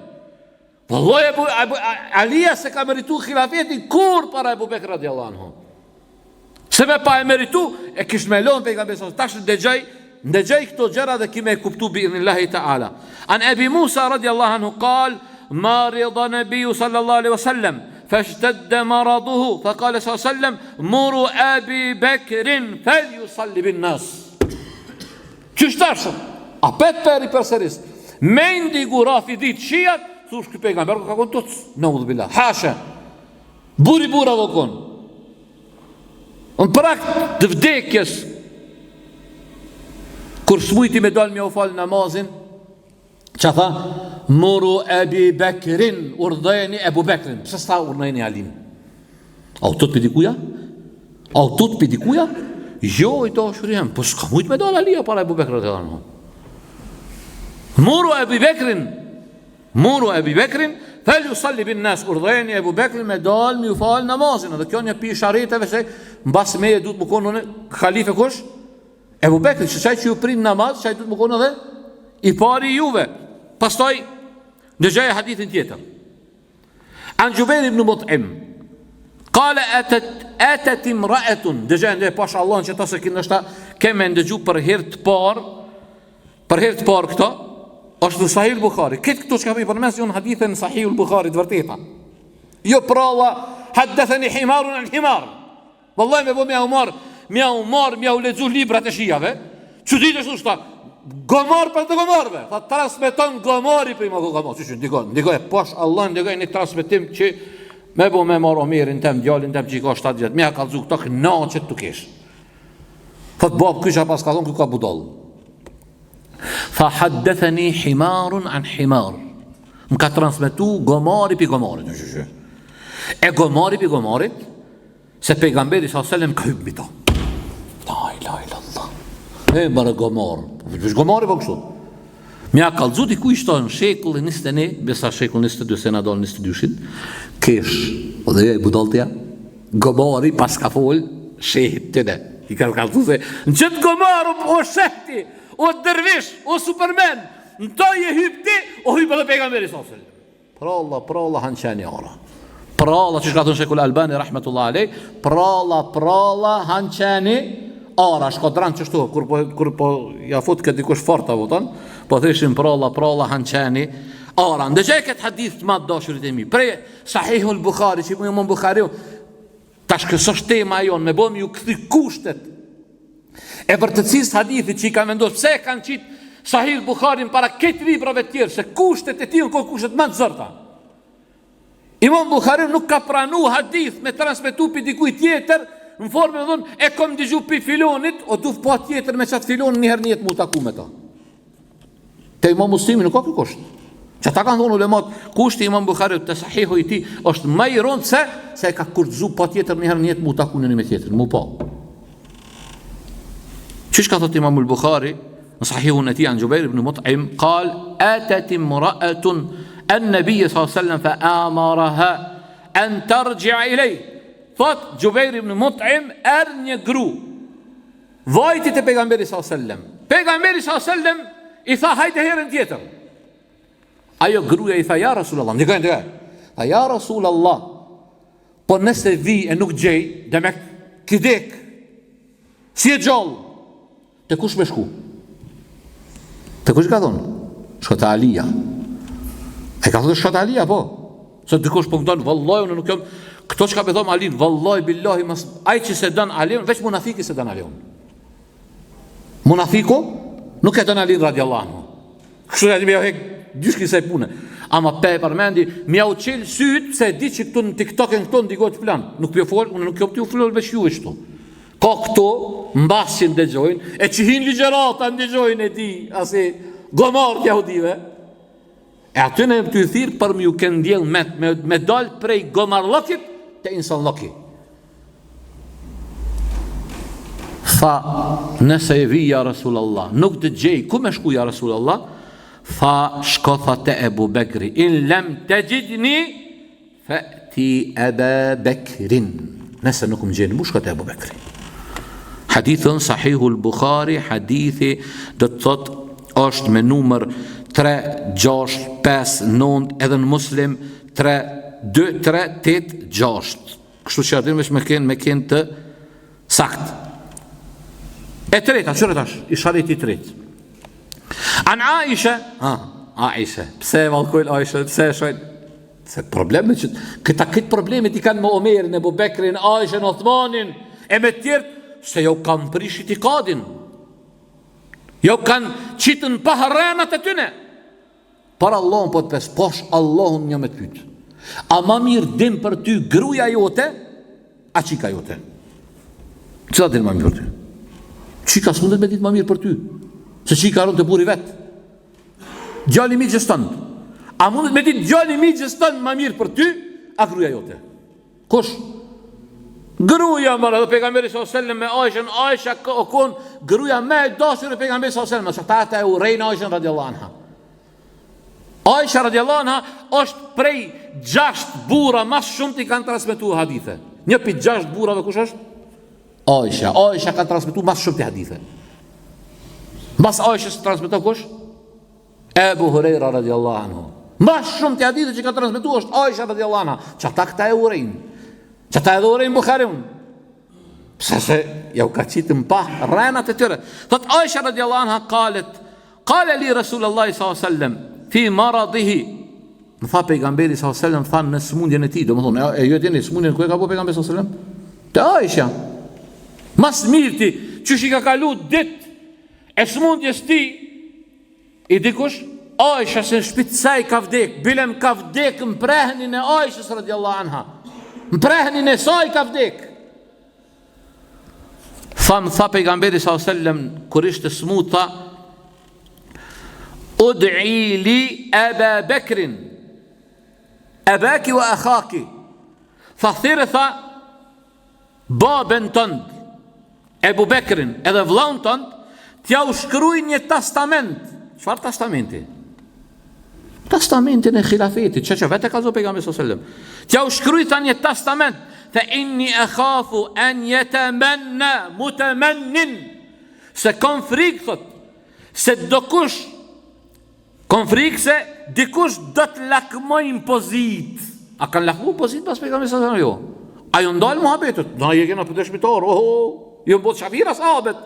Speaker 1: Vallahi Ebu, Ebu, Alia s'e ka meritu hilafetin kurrë para Ebu Bekr radiallahu anhu. Se me pa e meritu, e kish me lonë pejgamberi sallallahu alajhi wasallam. Tash ndëgjoj, ndëgjoj këto gjëra dhe ki me e kuptu bi idhnillahi ta'ala. An Ebi Musa radiallahu anhu kal, marida nebiju sallallahu alaihi wasallam, fashtadda maraduhu, fa kale sallallahu alaihi wasallam, muru Ebi Bekrin, fel jusalli bin nas. Qysh tash, apet po e ripërsëris, me i ndigu rafidit shiat, thush ky pejgamber ka konë tuc, neudhu billah, hasha, Burri burrave u kon. Në prag të vdekjes, kur s'mujti me dalë me u falë namazin, ça tha? Muru Ebi Bekrin, urdhnojeni Ebu Bekrin. Pse s'tha urdhnojeni Alin? A u tut pi dikuja? A u tut pi dikuja? Jo, i dashuri jem, po s'ka mujtë me dalë Alia para Ebu Bekrit. Muru Ebi Bekrin, Muru Ebi Bekrin, fel jusalli bin nas, urdhnojeni Ebu Bekrin me dalë me ju falë namazin, edhe kjo një pi ishareteve se mbas meje duhet me konë halife kush? Ebu Bekri, që qaj që ju prin namaz, qaj duhet me konë edhe i pari juve. Pastaj, ndëgjoje hadithin tjetër. An Xhubejr ibn Mut'im, Kale etet, etet imraetun, ndëgjoje, ndëgjoje, pasha Allahun që ta se ki ndoshta ke me ndëgju për herë të parë, Për herë të parë këto, është në Sahih Bukhari. Këtë këto çka po i përmend janë hadithe në Sahih Bukhari të vërteta. Jo pralla, haddetheni himarun an himar. Vallahi me bo me jau marr, me jau marr, me jau lexu librat e shijave. Çudi është ushta. Gomar për të gomarëve. Tha transmeton gomari për më gomar. Çu ndiko, ndiko e pash Allah ndiko një transmetim që me bo me marr Omerin tem, djalin tem që i ka 7 vjet. Me ja kallzu këto kënaqet tu kesh. Thot bab ky çka paska thonë ky ka budall. Tha haddetheni himarun an himar. Më ka transmetu gomari pi gomarit. E gomari pi gomarit? Se pejgamberi sallallahu alajhi wasallam ka hyp mbi to. La ilaha illallah. E more gomar. Veç gomari po kështu. M'ja kallzu dikuj qëto në shekullin 21, besa shekullin 22, se na dalë 22-shin, kesh, o dhe jo i budalltja, gomari paska fol, shehit tëne. I ka kallzu se, në qëtë gomar o, o shehti, o dervish, o supermen, në to je hyp ti, o hyp edhe pejgamberi sallallahu alajhi wasallam. Pralla, pralla han qeni ara. Pralla, qysh ka thënë Shejhul Albani, rahmetullah alej, pralla, pralla han qeni ara, shkodran qështu, kur po, kur po ja fut këtë dikush fort, a kupton, po thëshin pralla, pralla han qeni ara. Ndëgjoje këtë hadith të madh dashurit e mi, prej Sahihul Bukhari, që imam Bukhariu, tash kjo s'është tema jonë, me bo me ju kthy kushtet, E vërtetësisë hadithit që i kanë vendosur pse e kanë qit Sahih Bukharin para krejt librave të tjerë, se kushtet e tij janë kon kushtet më të zorta. Imam Bukhari nuk ka pranu hadith me transmetu pi dikujt tjetër, në formë me thonë e kom dëgju pi filonit, o duhet patjetër me qat filon një herë në jetë mu taku me ta. Te Imam Muslimi nuk ka ky kusht. Qata kanë thonë ulemat, kushti Imam Buhariut te sahihu i tij është më i rëndë se se e ka kushtëzu patjetër një herë në jetë mu taku njëri me tjetrin, mu pa. Qysh ka thotë Imam Buhari në sahihun e tij an Jubair ibn Mut'im, qal atat imra'atun an-nabiy sallallahu alaihi wasallam fa amaraha an tarji'a ilay. Thot Jubair ibn Mut'im erdh një gru Vajti te pejgamberi sallallahu alajhi wasallam. Pejgamberi sallallahu alajhi wasallam i tha hajde herën tjetër. Ajo gruaja i tha ja Rasulullah, ndëgjo ndëgjo. Tha ja Rasulullah. Po nëse vi e nuk gjej, demek ki dek. S'je gjallë. Te kush me shku? Te kush ka thonë? Shko te Alia. E ka thonë shko te Alia, po. Se dikush po më vallaj, unë nuk jam, këto çka po thom Alin, vallaj, billahi, mas, ai që s'e don Alin, veç munafiki s'e don Alin. Munafiku nuk e don Alin radiallahu anhu. Kështu ja me hek dyshki kësaj pune. Ama pe përmendi, me jau çel syt se e di që këtu në TikTok e në këto ndigohet plan. Nuk po fol, unë nuk jam tu fol veç juve këtu. Ka këto mbas që ndëgjojnë, e që hinë ligjërata ndëgjojnë e di, asi gomarët jahudive. E aty ne jemi tu thirr për me ju këndjell me, me, me dal prej gomarllokit te insanllëki. Tha, nëse e vi ja Rasul Allah, nuk të gjej, ku me shku ja Rasul Allah? Tha, shko tha te Ebu Bekri, in lem texhidni, Fe'ti Eba Bekrin. Nëse nuk më gjen mu, shko te Ebu Bekri. Hadithun Sahihul Bukhari, hadithi do të thotë është me numër 3, 6, 5, 9, edhe në muslim 3, 2, 3, 8, 6. Kështu që aty veç me kenë, me kenë të sakt. E treta, qyre tash, ishareti i tretë. An Aisha, ha, Aisha, pse e mallkojnë Aisha, pse e shajnë? Se probleme që këta këtë problemet i kanë me Omerin, Ebu Bekrin, Aishën, Othmanin e me tjerët, se jau kanë prish itikadin. Jau kanë qitë në pah rrenat e tyne. Për Allahun po të pes, pash Allahun një me të pytë. A ma mirë din për ty gruja jote, a çika jote? Cila din ma mirë për ty? Çika s'mundet me ditë ma mirë për ty, se çika rron te burri vet. Djali i mixhës tënd. A mundet me ditë djali i mixhës tënd ma mirë për ty, a gruja jote? Kush? Gruja more edhe pejgamberi sallallahu alajhi wasallam me Aishën, Aisha o kon gruja më e dashur e pejgamberit sallallahu alajhi wasallam, ata ata e urrejnë Aishën radiallahu anha. Aisha radiallahu anha është prej gjashtë burra ma s'shumti kanë transmetuar hadithe. Një prej gjashtë burrave kush është? Aisha, Aisha ka transmetu ma s'shumti hadithe. Mbas Aishës transmeton kush? Ebu Hurejra radiallahu anhu. Ma s'shumti hadithe që ka transmetu është Aisha radiallahu anha. Qata këta e urrejnë. Qata edhe urrejnë Bukhariun. Pse se jau ka qitë në pah rrenat e tyre. Thot Aisha radiallahu anha kalet, kale li Rasulullah s.a.s. Fi maradihi, Më tha pejgamberi sallallahu alajhi wasallam tha në sëmundjen e tij, domethënë e ju e dini sëmundjen ku e ka bo pejgamberi sallallahu alajhi wasallam? Te Aisha. Ma s'mirti, qysh i ka kalu dit e sëmundjes tij, i di kush? Aisha se në shpi t'saj ka vdek, bilem ka vdek në prehnin e Aishës radiallahu anha. Në prehnin e saj ka vdek. Tha më tha pejgamberi sallallahu alajhi wasallam kur ishte smut tha Ud'i li Eba Bekrin Ebaki wa akhaki Tha thirre tha. Babën tënd, Ebu Bekrin, edhe vllaun tënd, t'jau shkruj një testament. Çfarë testamenti? Testamentin e hilafetit, që që vetë e ka zo pejgamberi sallallahu alajhi wasallam. T'jau shkruj tha një testament, fe inni ekhafu en jetemenna mutemennin, se kom frikë, thot, se dokush Kom frikë se dikush do të lakmoj në pozitë. A kanë lakmu në pozitë pas pejgamberit sallallahu alajhi wasallam? Jo. A jon ndalë muhabetet? Na i kena për dëshmitar, oho, jon bo qafira sahabet.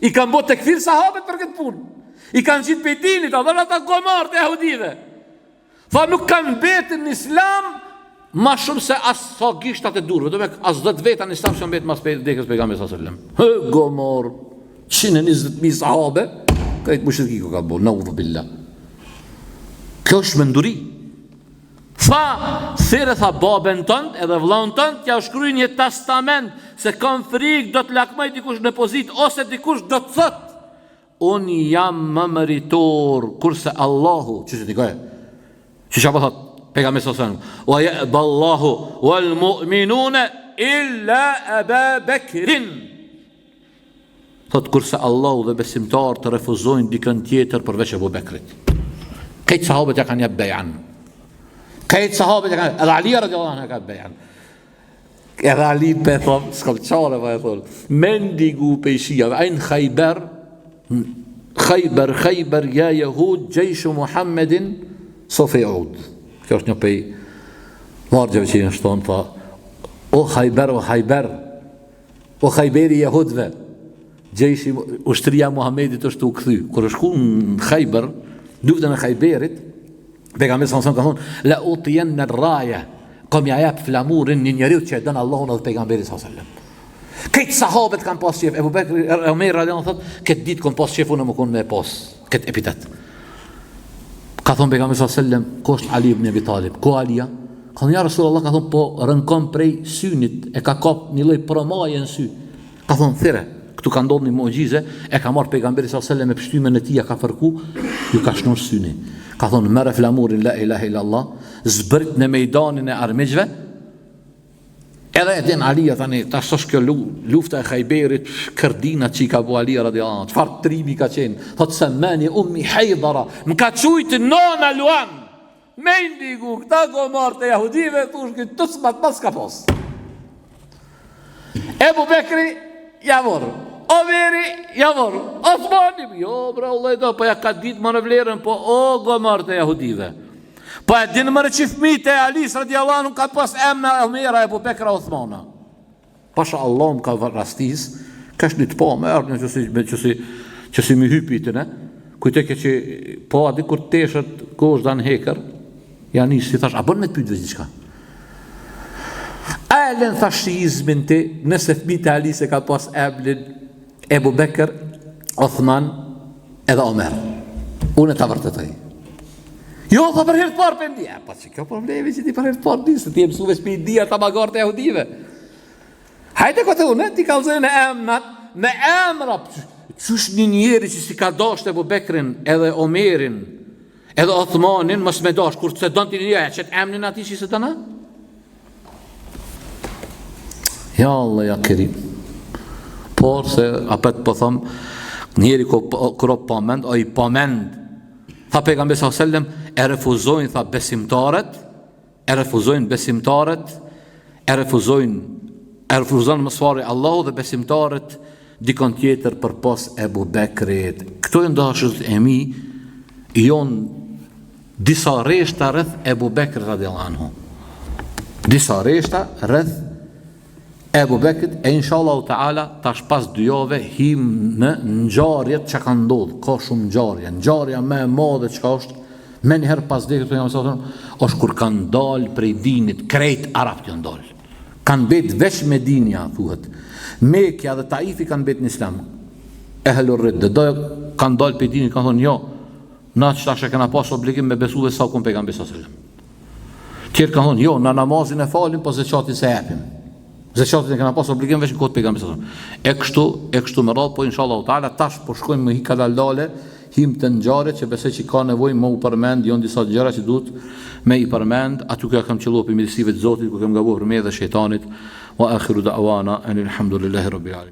Speaker 1: I kanë bo tekfir sahabet për këtë punë. I kanë qitë pej dinit, a dhe ata gomarët e jehudive. Tha nuk kanë mbetë në islam ma shumë se as sa gishtat e durve, do me as 10 veta në islam s'janë mbetë mas vdekjes pejgamberit sallallahu alajhi wasallam. Hë gomar, 120.000 sahabe, krejt mushriki ka bo, neudhu billah. Kjo është menduri. Tha, thirre tha babën tënd edhe vllaun tënd, t'jau shkruj një testament se kam frikë do të lakmoj dikush në pozitë ose dikush do të thotë Unë jam më meritor, kurse Allahu, që që t'i që që po thot, pejgamberi sallallahu alajhi wasallam, wa ya'ba Allahu wal mu'minuna illa Aba Bekrin. Thot kurse Allahu dhe besimtarët refuzojnë dikën tjetër përveç Ebu Bekrit. Krejt sahabët ja kanë jap bejan. Krejt sahabët ja kanë, edhe Ali radiallahu anhu ja ka bejan. Edhe Ali pe thon, s'kam çare po e thon. Me ndigu pej shijave, ai në Khayber, Khayber, Khayber ja jehud xhejshu Muhammedin seufe jeud. Kjo është një pej vargjeve që i shton, tha, o Khayber, o Khayber, o Khayberi jehudve, xhejshi ushtria Muhammedit është u kthy. Kur është shku në Khayber, luftën e Khayberit, Pejgamberi sallallahu alajhi wasallam ka thonë, la utiyanna ar-raya, kam ja jap flamurin një njeriu që e don Allahun dhe pejgamberin sallallahu alajhi wasallam. Krejt sahabët kanë pas qef, Ebu Bekri, Omer radiallahu anhu thot, këtë ditë kom pas qef unë me konë me pas këtë epitet. Ka thonë pejgamberi sallallahu alajhi wasallam, ku është Ali ibn Abi Talib? Ku Alia? Ka thonë ja Rasulullah, ka thonë po rënkon prej synit, e ka kap një lloj promaje në sy. Ka thonë thirre, këtu ka ndodhur një muxhize, e ka marrë pejgamberi sallallahu alajhi wasallam me pështymën e tij, ja ka fërku, ju ka shnosh syni. Ka thonë merre flamurin la ilaha illallah, zbrit në mejdanin e armiqve. Edhe e din Alia tani, tash është kjo lufta e Khayberit, kërdinat që i ka bo Alia radiallahu anhu. Çfarë trimi ka qenë? Thotë semmani ummi Haydara, më ka qujtë nona Luan. Me i ndigu këta gomarët e jahudive, thush këtë të së matë mas ka pos. Ebu Bekri, ja vorë. Omeri, ja vorë. Osmani, jo, bre, Allah do, po ja ka ditë më në vlerën, po o gomarët e jahudive. Po e dinë more që fmijt e Alis radiallahu anhu ka pas emna Omera, Ebu Bekra, Osmana. Pasha Allah më ka rastis, kesh një të pa, me erdhë një qësi, me qësi, qësi mi hypi të ne, kujtë ke që po adi kur të teshët gozhda në hekër, ja nisë, si thash, a bën me të pytë veç diçka? A e len thash shiizmin ti, nëse fmijt e Alis e ka pas emnin Ebu Bekër, Othman edhe Omer. Unë e ta vërtetoj. Jo, tha për herë të parë pe ndi. E, pa që kjo problemi që ti për herë të parë di, se ti e mësu veç me i di ata magarët e jahudive. Hajde këte unë, ti kallzoj me emnat, me emra, qysh një njeri që s'i ka dasht Ebu Bekrin, edhe Omerin, edhe Othmanin, mos me dasht, kur s'e don ti një, e qet emnin atij që s'e don a? Ja Allah, ja Kerim. Por se, apet po thom, njeri kur o pa mend, o i pa mend. Tha pejgamberi sallallahu alajhi wasallam, e refuzojnë tha besimtarët, e refuzojnë besimtarët, e refuzojnë e refuzon më së Allahu dhe besimtarët dikon tjetër përpos Ebu Bekrit. Këto janë dashët e mi, jonë disa rreshta rreth Ebu Bekrit radiallahu anhu. Disa rreshta rreth Ebu Bekrit e inshallahu teala tash pas dy jave him në ngjarjet që kanë ndodhur, ka shumë ngjarje. Ngjarja më e madhe çka është menjëherë pas vdekjes së pejgamberit është kur kanë dalë prej dinit krejt arabët janë dalë. Kanë mbet veç Medinja thuhet. Mekja dhe Taifi kanë mbet në Islam. Ehlur Ridde do kanë dalë prej dinit kanë thonë jo. Na që tash e kena pas obligim me besu veç sa u kon pejgamberi sallallahu alajhi wasallam. Tjerë kanë thonë, jo, na namazin e falim, po zeqatin s'e jepim. Zeqatin e kena pas obligim veç në kohë të pejgamberit sallallahu alajhi wasallam. E kështu, e kështu me radhë, po inshallah taala tash po shkojmë me hi kadal-dale, him te ngjarjet që besoj që ka nevojë me u përmend, janë disa gjëra që duhet me i përmend, aty ku ja kam qëlluar prej mirësive të Zotit, ku kam gabuar prej meje dhe shejtanit. Wa akhiru da'wana anil hamdulillahi rabbil alamin.